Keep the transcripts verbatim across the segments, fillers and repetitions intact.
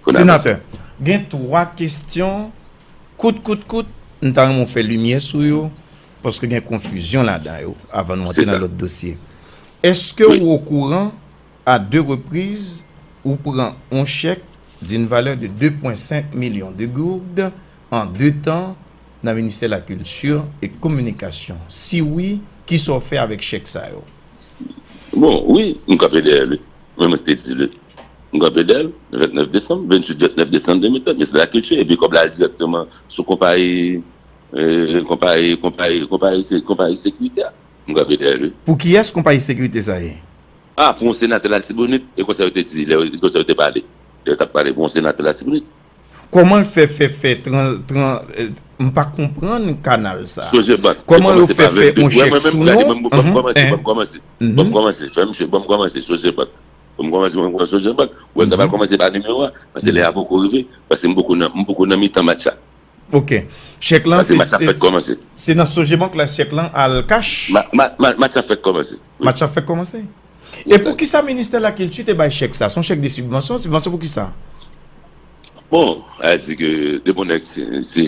Pou n avanse. Senatè, gen twa kesyon kout, kout, kout, m ta renmen w fè limyè sou yo, paske gen konfizyon ladan yo, avan nou antre nan lòt dosye. Èske ou okouran, à deux reprises, ou pran yon chèk d'une valeur de deux point cinq millions de gourdes en deux temps nan Ministè Lakilti e Kominikasyon? Si wi, kisa w fè avèk chèk sa yo? Bon, wi, m kanpe dèyè li. Mwen, mwen te di li. M kanpe dèyè l, vennèf desanm, venntuit, vennèf desanm de mil trant, Ministè Lakilti, epi kòb la al dirèkteman sou konpayi, eh, konpayi, konpayi, konpayi, se, konpayi sekirite a. M kanpe dèyè li. Pou kiyès konpayi sekirite sa ye? Ah, pou yon senatè Latibonit, e konsa yo te di, lè yo, konsa yo te pale. Lè yo t ap pale pou yon senatè Latibonit. Kòman l fè, fè, fè, tran, tran, eh, m pa konprann kanal sa. Sogebank. Kòman yo fè, fè yon chèk sou non? Ban m kòmanse, ban m kòmanse. Ban m kòmanse, frè m, ban m kòmanse, Sogebank. Ban m kòmanse, ban m kòmanse, Sogebank. Ou wè, m ta pral kòmanse pa nimewo a, paske lè a poko rive, paske m poko nan, m poko nan mitan match la. Ok. Chèk lan, se, se, se nan Sogebank la chèk lan al kach? Ma, ma, ma, match la fèk kòmanse. Wi. Match la fèk kòmanse? E poukisa Ministè Lakilti te bay chèk sa? Se yon chèk de sibvansyon? Sibvansyon pou kisa? Bon, a di ke de bon nèg se, se,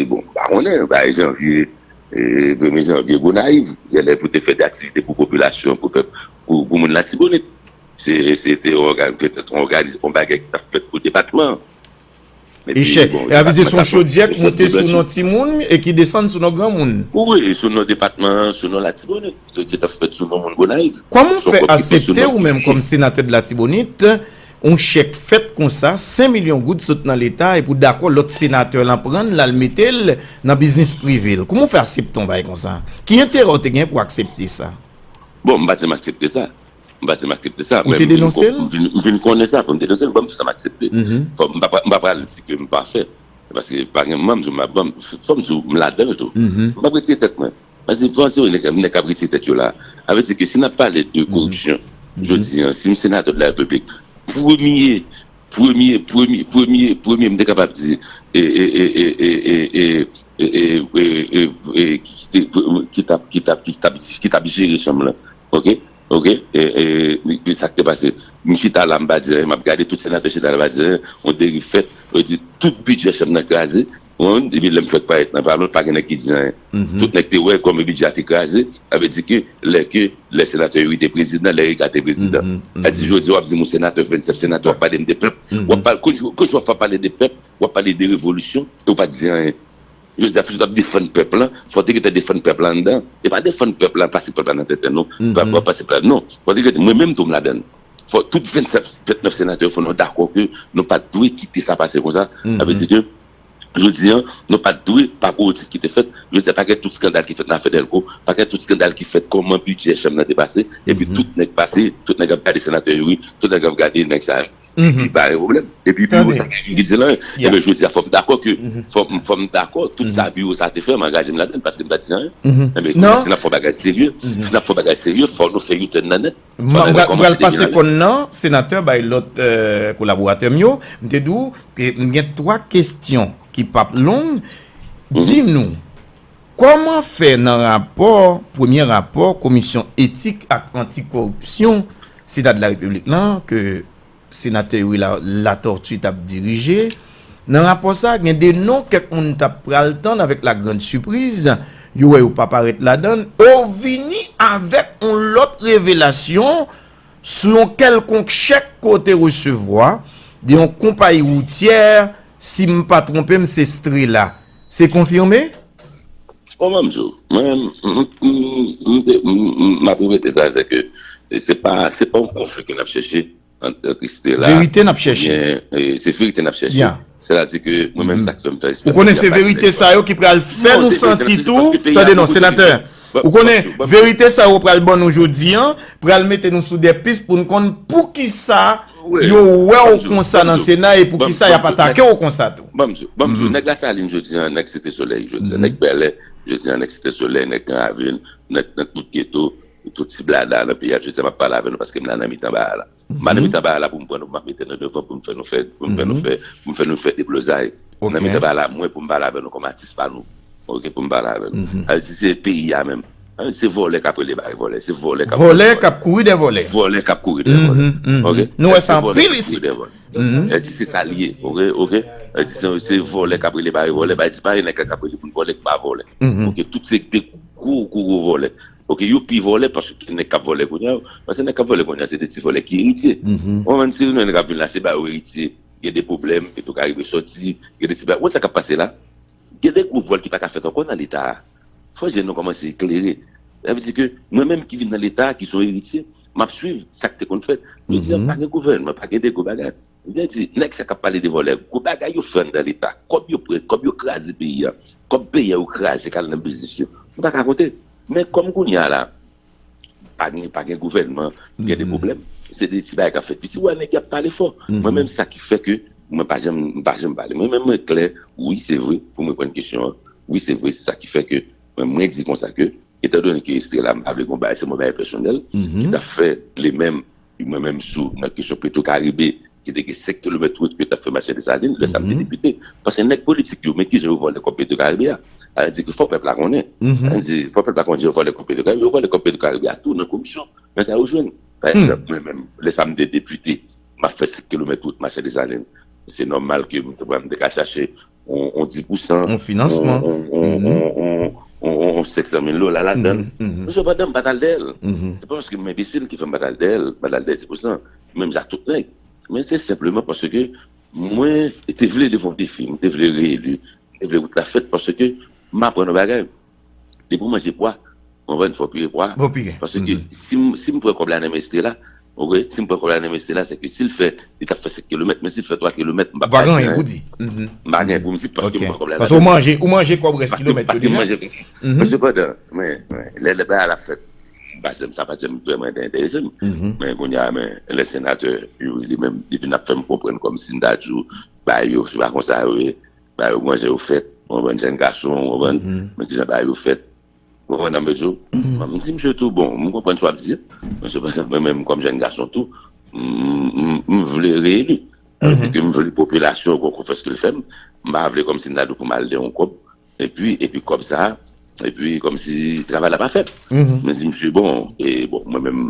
bon, pa konnen, bay janvye, e, premye janvye Gonayiv, genlè pou te fè de aktivite pou popilasyon, pou pèp, pou, pou moun Latibonit. Se, se te yon ògan-, petèt yon òganiz-, yon bagay ki t ap fèt pou depatman an. E chè, e a vle di se yon chodyè k monte sou non timoun e ki desann sou non granmoun. Wi, sou non depatman an, sou non Latibonit. Yo te t ap fèt sou non moun Gonayiv. Kòman w fè aksepte ou menm kòm senatè de Latibonit, yon chèk fèt konsa, senk milyon goud sot nan Leta epi w dakò lòt senatè lan pran l, l al mete l nan biznis prive l? Kòman w fè aksepte yon bagay konsa? Ki enterè w te gen pou w aksepte sa? Bon, m pa t janm aksepte sa. M pa t janm aksepte sa. Ou te denonse l? M vin, m vin konnen sa, pou m denonse l, ban m di sa m aksepte. Fò, m pa, m pa pral di ke m pa fè. Paske pa gen manm di m ap ban m, fò m di w m ladan l tou. M p ap retire tèt mwen. Paske pou antre nèg, nèg k ap retire tèt yo la. A vle di ke si n ap pale de koripsyon, jodi an, si m senatè de la repiblik, premye, premye, premye, premye, premye, m te kapab di, e, e, e, e, e, e, e, e, e, e, e, ki, ki te, ki t ap, ki t ap, ki t ap, ki t ap jere chanm lan. Oke? Oke? E, e, e, sa k te pase? M chita la, m pa di anyen, m ap gade tout senatè chita la, pa di anyen, yon deriv fèt, yo di tout bidjè chanm nan kraze, ou konprann? Epi lè m fèk parèt nan palman, pa gen nèg ki di anyen. Tout nèg te wè kòman bidjè a te kraze, sa vle di ke lè ke, lè senatè Youri te prezidan, lè Rega te prezidan. A di jodi a w ap di m ou senatè, vennsenk senatè, w ap pale m de pèp, w ap pale, konn, konn w ap pale de pèp, w ap pale de revolisyon, e w pa t di anyen. Jodi a, piske w t ap defann pèp lan, fò w te gentan defann pèp lan anndan. E pa defann pèp lan, pase pèp lan nan tenten, non. Pèp lan pase pèp lan, non. Fò w te gentan, mwen menm tou m ladan l. Fò tout vennsenk, vennèf senatè yo fò nou dakò ke nou pa t dwe kite sa pase konsa. Sa vle di ke, jodi a, nou pa t dwe, pa gen odit ki te fèt. Jodi a, pa gen tout eskandal ki fèt nan afè Dèlko, pa gen tout eskandal ki fèt kòman bidjè chanm nan te pase, epi tout nèg pase, tout nèg ap gade senatè Youri, tout nèg ap gade nèg sa yo. Epi pa gen pwoblèm. Epi biwo sa ki di la. Ebyen jodi a fò m dakò ke, fò m, fò m dakò tout sa biwo sa te fè, m angaje m ladan l paske m pa t di anyen. Ebyen kounye a si n ap fè yon bagay serye, si n ap fè yon bagay serye, fò nou fè U-turn nan nèt. M pral pase kòn nan, senatè, bay lòt kolaboratè m yo. M te di w ke m gen twa kesyon ki p ap long. Di nou, kòman fè nan rapò, premye rapò Komisyon Etik ak Anti-Koripsyon Sena de la Repiblik lan, ke Senatè Youri La, Latortue t ap dirije. Nan rapò sa a, gen de non kèk moun t ap pral tann avèk la grande surprise, yo wè yo pa parèt ladan l, e w vini avèk yon lòt revelasyon sou yon kèlkonk chèk ke w te resevwa de yon konpayi woutyè, si m pa twonpe m, se Strela. Se konfime? Bon, ban m di w, mwen, m, m, m, m, m, m ap repete sa, se ke se pa, se pa yon konfli ke n ap chèche ant, ant Strela. Verite n ap chèche. Oubyen, e, se verite n ap chèche. Sètadi ke mwen menm sa k fè m fè eksperyans. Ou konnen se verite sa yo ki pral fè nou santi tou. Tande non, senatè. Ou konnen verite sa yo pral ban nou jodi an, pral mete nou sou de pis pou n konn poukisa yo wè w konsa nan Sena e poukisa y ap atake w konsa tou. Ban m di w, ban m di w, nèg Lasalin jodi an, nèg Site Solèy jodi an, nèg Bèlè jodi an, nèg Site Solèy, nèg Gran Ravin, nèg nan tout geto, tout ti blada nan peyi a, jodi a m ap pale avè nou paske m la nan mitan bagay la. M pa nan mitan bagay la pou m pran nou, pou m ap mete nou devan, pou m fè nou fè, pou m fè nou fè, pou m fè nou fè deblozay. M nan mitan bagay la mwen pou m pale avè nou kòm atis pa nou. Oke, pou m pale avè nou. Sa vle di se peyi a menm. Se vòlè k ap rele bagay vòlè. Se vòlè k ap vòlè k ap kouri dè vòlè. Vòlè k ap kouri dè vòlè. Ok? Nou wè sa anpil isit. Èl di se sa l ye. Ok? Ok? Èl di se, se vòlè k ap rele bagay vòlè. Bagay di pa gen nèg k ap rele moun vòlè ki pa vòlè. Ok? Tout se de gwo, gwo, gwo vòlè. Ok? Yo pi vòlè paske nèg k ap vòlè kounye a. Paske nèg k ap vòlè kounye a, se de ti vòlè ki eritye. Ou konprann? Si nou nèg k ap vin la, se ba yo eritye. Gen de pwoblèm, Petro Caribe sòti, gen de ti bagay. Ou wè sa k ap pase la? Gen de gwo vòl ki pa ka fèt ankò nan Leta a. Fò je nou kòmanse eklere. Sa vle di ke mwen menm ki vin nan Leta a, ki se yon eritye, m ap swiv sa k te konn fèt. Jodi a, pa gen gouvènman, pa gen de gwo bagay. Jodi a, di, nèg sa k ap pale de vòlè, gwo bagay yo fè anndan Leta, kòb yo pran, kòb yo kraze peyi a, kòb peyi a yo kraze k al nan biznis yo. M pa ka konte. Men kòm kounye a la, pa gen, pa gen gouvènman, gen de pwoblèm. Se de ti bagay k ap fèt piti, w wè nèg y ap pale fò. Mwen menm, sa ki fè ke mwen pa janm, m pa janm pale. Mwen menm, mwen klè, wi, se vre, pou m reponn kesyon an, wi, se vre, se sa ki fè ke mwen, mwen di konsa ke, etandone ke Estrela, m pa vle gon bagay, se mwen bagay pèsonèl, ki t ap fè li menm, mwen menm sou, nan kesyon Petro Caribe, ki te gen senk kilomèt wout ke t ap fè mache Desalin, lè sa m te depite. Paske nèg politik yo, men kijan yo vòlè kòb Petro Caribe a. Sa vle di ke fò pèp la konnen. Sa vle di, fò pèp la konnen yo vòlè kòb Petro Caribe, yo vòlè kòb Petro Caribe a tou nan komisyon. Men sa yo jwenn. Pa egzanp, mwen menm, lè sa m te depite, m ap fè senk kilomèt wout mache Desalin. Se nòmal ke m te, m te ka chache yon, yon dis pousan, yon finansman, yon, yon, yon, yon, yon, yon senk san mil dola ladan l. Men sepandan, m pa t al dèyè l. Se pa paske m enbesil ki fè m pa t al dèyè l, m pa t al dèyè dis pousan. Menm jan ak tout nèg. Men se senpleman paske mwen te vle leve yon defi, mwen te vle reyeli, mwen te vle wout la fèt paske m aprann yon bagay. Depi w manje pwa, w konprann, fò w pire pwa. Fò w pire. Paske si m, si m pran kòb la nan men Estrela, ok, si m pran kòb la nan men Estrela, se ke si l fè, li t ap fè senk kilomèt, men si l fè twa kilomèt, m p ap pa di anyen. M pa gen pou m di paske m pran kòb la nan men li. Paske w manje, ou manje kòb rès kilomèt yo deja. Paske manje, men sepandan, men, men, lè, lè bagay la fèt, m pa janm, sa pa t janm vrèman te enterese m. Men kounye a, men, lè senatè Youri li menm, li vin ap fè m konprann kòmsi m ta di w, bagay yo, se pa konsa yo ye, bagay yo, manje yo fèt, w konprann, jèn gason, w konprann, men kijan bagay yo fèt. Ou konprann sa m vle di w? M di misye tou, bon, m konprann sa w ap di, men sepandan, mwen menm, kòm jèn gason tou, m, m, m vle reyeli. Sa vle di ke m vle popilasyon an pran konfyans ke l fè m. M pa vle kòmsi m ta di w pou m al dèyè yon kòb, epi, epi kòb sa a, epi kòmsi travay la pa fèt. M di misye, bon, e bon, mwen menm,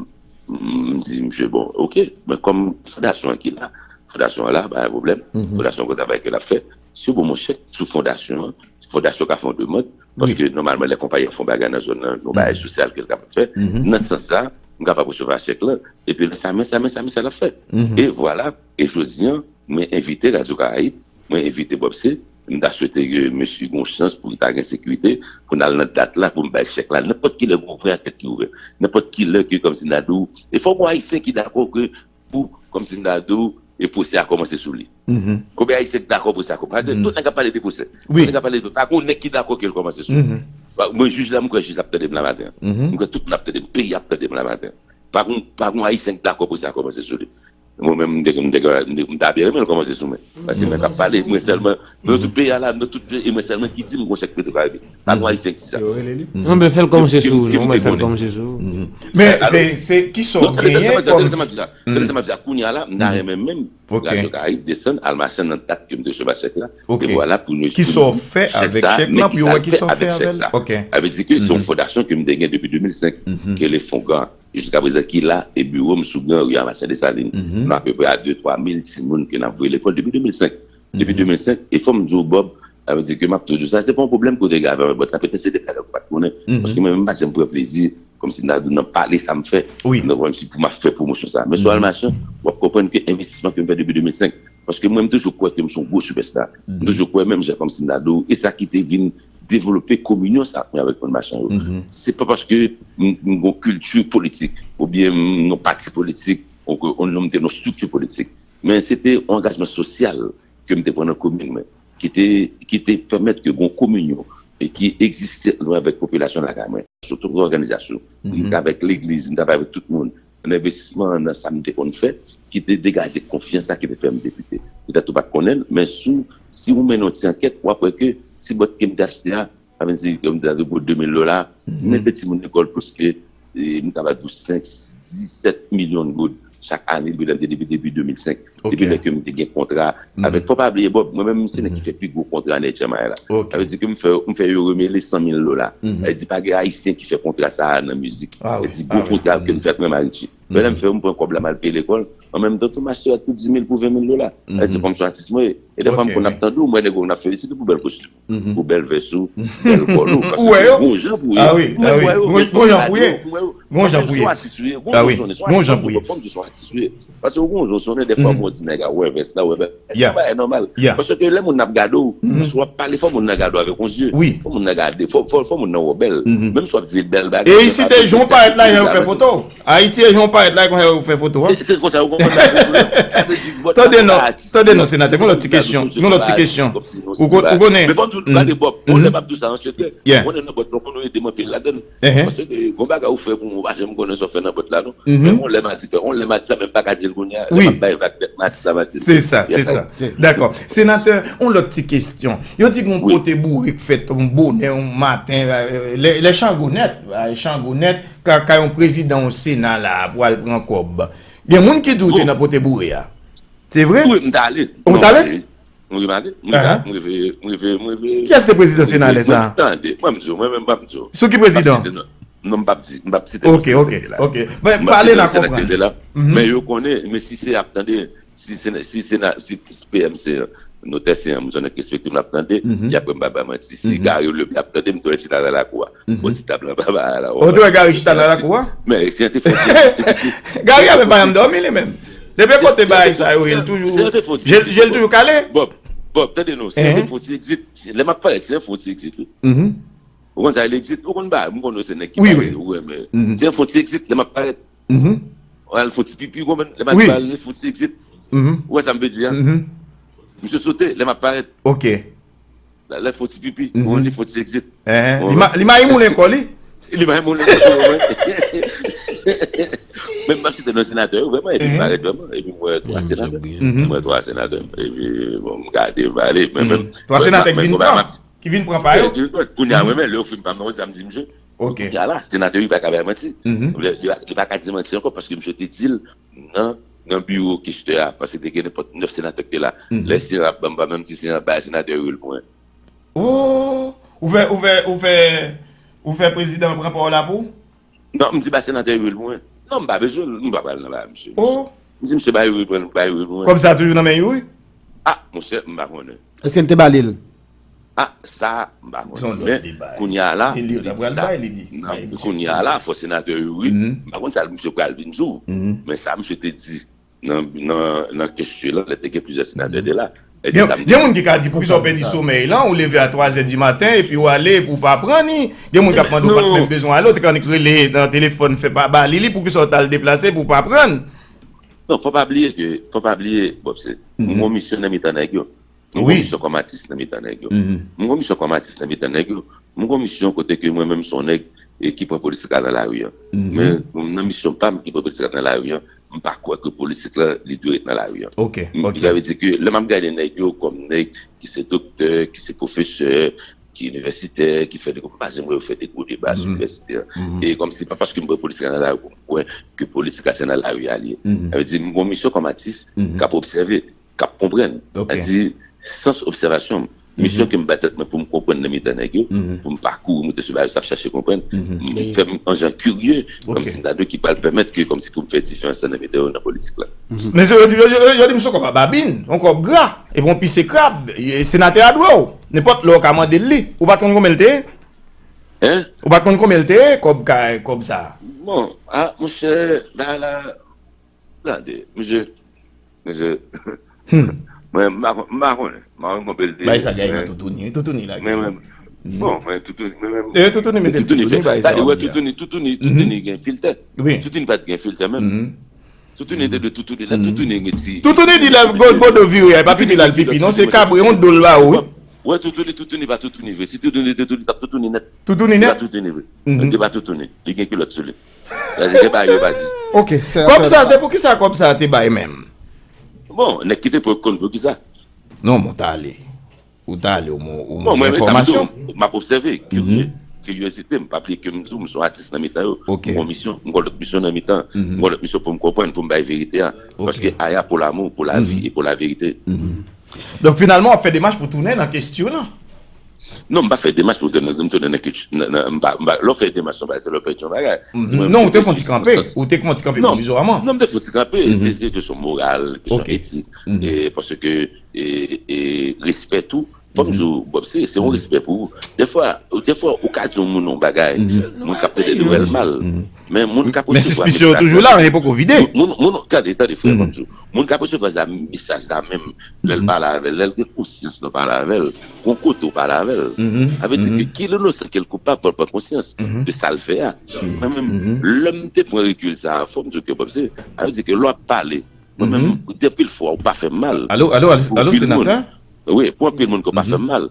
m di misye, bon, ok, men kòm fondasyon an ki la, fondasyon an la, pa gen pwoblèm, fondasyon an gen travay ke l ap fè, si w ban m yon chèk sou fondasyon an, fondasyon ka fè yon demann, paske nòmalman lè konpayi an fè yon bagay nan zòn nan, yon bagay sosyal ke l kapab fè, nan sans sa, m kapab resevwa chèk lan, epi lè sa, men sa, men sa, men sa l ap fè. E vwala, e jodi an, mwen envite Radyo Karayib, mwen envite Bob C, m ta swete ke mesye gen yon chans pou l ta gen sekirite, pou n al nan dat la, pou m bay chèk la, nenpòt ki lè gen yon vrè ankèt ki ouvè, nenpòt ki lè ke, kòmsi m ta di w, e fò gen yon Ayisyen ki dakò ke pou, kòmsi m ta di w, e pwosè a kòmanse sou li. Konbyen Ayisyen k dakò pwosè a kòmanse? Paske tout nèg ap pale de pwosè. Tout nèg ap pale de, pa gen yon nèg ki dakò ke l kòmanse sou li. Mwen jij la, m kwè jij la ap tande m la maten an. M kwè tout moun ap tande m, peyi ap tande m la maten an. Pa gen, pa gen Ayisyen k dakò pwosè a kòmanse sou li. Mwen menm, m te, m te, m te, m ta byen renmen l kòmanse sou mwen. Paske mwen k ap pale, mwen sèlman, nan tout peyi a la, nan tout peyi, e mwen sèlman ki di m gon chèk Petro Caribe. Pa gen Ayisyen ki di sa. Non, men fè l kòmanse sou ou, non, men fè l kòmanse sou ou. Men se, se kisa w genyen kòm... Tande sa m ap di la, kounye a la, m ta renmen menm Radyo Karayib desann al mache nan dat ke m te resevwa chèk la. E vwala pou nou... Kisa w fè avèk chèk la, pou yo wè kisa w fè avè l. Sa vle di ke se yon fondasyon ke m te gen depi de mil senk, ke le Fonds Grand, jiska prezan ki la, e biwo m sou Gran Ri a, Machann Desalin. Nou apeprè a de twa mil timoun ke n ap voye lekòl depi de mil senk. Depi de mil senk, e fò m di w, Bob, sa vle di ke m ap toujou di w sa, se pa yon pwoblèm kote gen avè bòt la, petèt se de bagay ou pa t konnen. Paske mwen menm, m pa janm pran plezi, kòmsi m ta di w nan pale sa m fè, nan kòmsi pou m ap fè pwomosyon sa. Men si w al mache, w ap konprann ke envestisman ke m fè depi de mil senk, paske mwen, m toujou kwè ke m se yon gwo sipèsta. M toujou kwè menm jan kòmsi m ta di w, e sa ki te vin devlope kominyon sa mwen avèk moun Machan yo. Se pa paske m, m gen yon kilti politik, oubyen m nan yon pati politik, oubyen m te nan yon estrikti politik. Men se te yon angajman sosyal ke m te pran nan komin mwen, ki te, ki te pèmèt ke gen yon kominyon e ki egziste ant mwen avèk popilasyon lakay mwen. Sou tout òganizasyon, m travay avèk legliz, m travay avèk tout moun. Nan envestisman, nan sa m te konn fè, ki te degaje konfyans la, ki te fè m depite. Petèt ou pa t konnen l, men si w, si w mennen yon ti ankèt, w ap wè ke ti bòt ke m te achte a, sa vle di ke m te achte pou de mil dola, m mete timoun lekòl plis ke, e, m kapab di w senk, sis, sèt milyon goud. Chak ane, li prezante depi depi de mil senk. Depi lè ke m te gen kontra avèk, fò pa bliye, Bob, mwen menm, se nèg ki fè pi gwo kontra Nature Maya la. Sa vle di ke m fè, m fè yo remele san mil dola. Sa vle di, pa gen Ayisyen ki fè kontra sa a nan mizik. Sa vle di, gwo kontra ke m fè ak Mwen Marichi. Men lè m fè yo, m pran kòb la, m al peye lekòl. An menm tan tou, m achte rad pou dis mil, pou ven mil dola. Sa vle di, kòm se yon atis mwen ye. E dèfwa, m konn ap tande w, m wè nèg yo, n ap felisite pou bèl kostim ou, pou bèl vès ou, bèl kòl ou. Paske se gon jan pou ye. Ou wè yo, men m wè yo, men m wè yo. Gon jan pou ye. Gon jan pou ye. Gon jan pou ye. Fò m di se yon atis ou ye. Paske ou gon jan w sonnen, dèfwa, mwen di nèg a, wè vès la, wè bèl. Se yon bagay nòmal. Paske lè moun nan ap gade w, si w ap pale, fò moun nan gade w avèk yon zye. Fò moun nan gade, fò, fò, fò moun nan wè w bèl. Menm si w ap di l bèl bagay, e isi te jan w parèt la, jan yo fè foto w. Ayiti e jan w parèt la, konsa yo fè foto a. Se, se konsa yo konprann bagay yo. Sa vle di, tande non, tande non, senatè, gon lòt ti kesyon, gon lòt ti kesyon. Ou ko-, ou konnen. Men fò m di w, gade, Bob, yon lè m ap di w sa an sekrè. Ou konnen nan bòt la, ou konnen yo ede m anpil ladann. Paske gon bagay ou fè pou mwen, ou pa janm konnen sa w fè nan bòt la, non. Men yon lè m a di, yon lè m a di sa, men m pa ka di l kounye a. Lè m ap bay vag nèt, m a di sa, m a di l. Se sa, se sa. Dakò. Senatè, yon lòt ti kesyon. Yo di gon pote boure k fèt yon bonè yon maten, lè, lè Changonèt, Changonèt, ka, ka yon prezidan yon Sena la pou al pran kòb. Gen moun ki di w te nan pote boure a. Se vre? Wi, m t ale. Ou t ale? Wi, m ale. M rive, m rive, m rive, m rive. Kiyès te prezidan Sena lè sa a? Mwen, tande, mwen, m di w, mwen menm, m p ap di w. Sou ki prezidan? Non, m p ap di, m p ap site non. Ok, ok, ok. Pale n a konprann. Men yo konnen, men si se ap tande, si se, si se, si P M se notè, se yon moun, se yon nèg respekte, m ap tande, e apre m pa bay manti. Si Gary Leblanc ap tande, m tou chita nan lakou a. Bò ti tab la, ba, ba, la. Ou te wè Gary chita nan lakou a? Men, si an te fè Gary a menm pa janm dòmi, li menm. Depi kote bagay sa yo, li toujou, je l toujou kale. Bob, Bob, tande non, si an te fè yon ti egzit, lè m ap pale, si an fè yon ti egzit, wi. Ou konn sa, li egzit, ou konn ba, m konn se nèg ki pale, ou wè, men si an fè yon ti egzit, lè m ap parèt, ou al fè yon ti pipi, ou konprann, lè m ap pale, li fè yon ti egzit. Ou wè sa m vle di a? Misye sote, lè m ap parèt. Ok. Lè, lè fè yon ti pipi, ou konprann, li fè yon ti egzit. Li ma-, li mayi moulen kò li. Li mayi moulen kò li, ou konprann. Men m ap site non senatè yo, vrèman, epi m parèt vrèman, epi m wè twa senatè. M wè twa senatè, epi, bon, m gade, m ale, men menm. Twa senatè ki vin pran. Ki vin pran pa yo. Kounye a, mwen menm, lè yo fin pa m nan, sa m di misye. Ok. Kounye a la, senatè yo pa ka bay manti. Li, li pa, li pa ka di manti ankò, paske misye te di l nan, nan biwo kestè a, paske te gen nenpòt nèf senatè ki te la. Lè Sena ap ban m, pa menm di Sena, bay senatè Youri l pou mwen. Oh, ou fè, ou fè, ou fè, ou fè prezidan pran pawòl la pou ou? Non, m di bay senatè Youri l pou mwen. Non, m pa bezwen l, m pa pral nan bagay misye. Oh. M di misye bay Youri pran, bay Youri pou mwen. Kòb sa toujou nan men Youri? Ah, monchè, m pa konnen. Èske l te ba li l? Ah, sa, m pa konnen. Men, kounye a la, li di sa. Kounye a la, fò senatè Youri, m pa konn sa misye pral vin di w. Men sa misye te di nan, nan, nan kestyon lan, lè te gen plizyè senatè te la. Gen, gen moun ki ka di, poukisa w pèdi somèy lan, ou leve a twa zè di maten, epi w ale, epi w pa pran ni. Gen moun k ap mande w pa t menm bezwen ale, ou te ka annik rele nan telefòn, fè pa ba li li, poukisa w t al deplase pou w pa pran? Non, fò pa bliye ke, fò pa bliye, Bob, se, m gon misyon nan mitan nèg yo. M gon misyon kòm atis nan mitan nèg yo. M gon misyon kòm atis nan mitan nèg yo. M gon misyon kote ke mwen menm se yon nèg, e, ki pran politik la nan lari a. Men, nan misyon pa m ki pran politik la nan lari a, m pa kwè ke politik la, li dwe ret nan lari a. Ok, ok. Sa vle di ke lè m ap gade nèg yo kòm nèg ki se doktè, ki se pwofesè, ki inivèsitè, ki fè de, m pa janm wè yo fè de gwo deba sou inivèsite a. E kòmsi pa paske m pran politik la nan lari pou m kwè ke politik la se nan lari a li ye. Sa vle di, m gon misyon kòm atis, k ap obsève, k ap konprann. Sa vle di, sans obsèvasyon m, misyon ke m bay tèt mwen pou m konprann nan mitan nèg yo, pou m pa kouri moute sou bagay yo, sa ap chache konprann. M fè m an jan kirye, kòmsi m ta dwe ki pral pèmèt ke, kòmsi pou m fè diferans lan nan mitan yo nan politik la. Men se yo di, yo, yo, yo di misye kòb a babin, yon kòb gra, epi yon pise krab, e, senatè a dwe w. Nenpòt lè w ka mande l li. Ou pa t konn konbyen l te ye? Hein? Ou pa t konn konbyen l te ye, kòb ka, kòb sa? Bon, ah, monchè, la, la, tande, misye, misye, mwen, m pa kon-, m pa konnen. M pa konn konbyen l te ye. Bay sa gay nan toutouni, toutouni la. Men, men, bon, men toutouni, men, men, e, toutouni, mete l toutouni, bay sa, tande, wè, toutouni, toutouni, toutouni gen filtè. Wi. Toutouni pa t gen filtè menm. Toutouni te dwe toutouni la, toutouni gen ti. Toutouni di lè Bodo vire, e pa pipi l al pipi, non, se kabre, yon dol ba ou, wi. Wè, toutouni, toutouni pa toutouni vre. Si toutouni te toutouni, t ap toutouni nèt. Toutouni nèt? Li pa toutouni vre. Li pa toutouni. Li gen kilòt sou li. Sa vle di, gen bagay yo pa di. Ok, se kòb sa, se poukisa kòb sa te bay menm? Bon, nèg ki te pran konn poukisa. Non, men w t ale. Ou t ale, ou, ou, bon, mwen, men sa m di w, m ap obsève, kirye. kiryozite, m pa bliye ke m di w, m se yon atis nan mitan yo. M gon misyon, m gon lòt misyon nan mitan. M gon lòt misyon pou m konprann, pou m bay verite a. Paske aya pou lanmou, pou lavi e pou laverite. Donk, finalman, w ap fè demach pou tounen nan kesyon an. Non, m pa fè demach pou m tounen nan kesyon an. Lè w fè demach, se lè w pèdi yon bagay. Non, ou te fè yon ti kanpe. Ou te fè yon ti kanpe pwovizwaman. Non, m te fè yon ti kanpe. Se kesyon moral, kesyon etik. Paske respè tou. Fò m di w, Bob, se yon respè pou ou. Defwa, defwa ou ka di yon moun yon bagay, moun k ap tande l wè l mal. Men moun k ap resevwa mesaj la. Men sispisyon yo toujou la, yo poko vide. Moun, gade, tande, frè, fò m di w. Moun k ap resevwa mesaj la menm, lè l pale avè l, lè l gen konsyans lè w pale avè l, gon kote w pale avè l. Sa vle di ke ki l inosan, ki l koupab, fò l pran konsyans de sa l fè a. Mwen menm, lè m te pran rekil sa a, fò m di w ke, Bob, se, sa vle di ke lè w ap pale, mwen menm, gen anpil fwa ou pa fè m mal. Alo, alo, alo, senatè? Wi, pou anpil moun ke w pa fè m mal.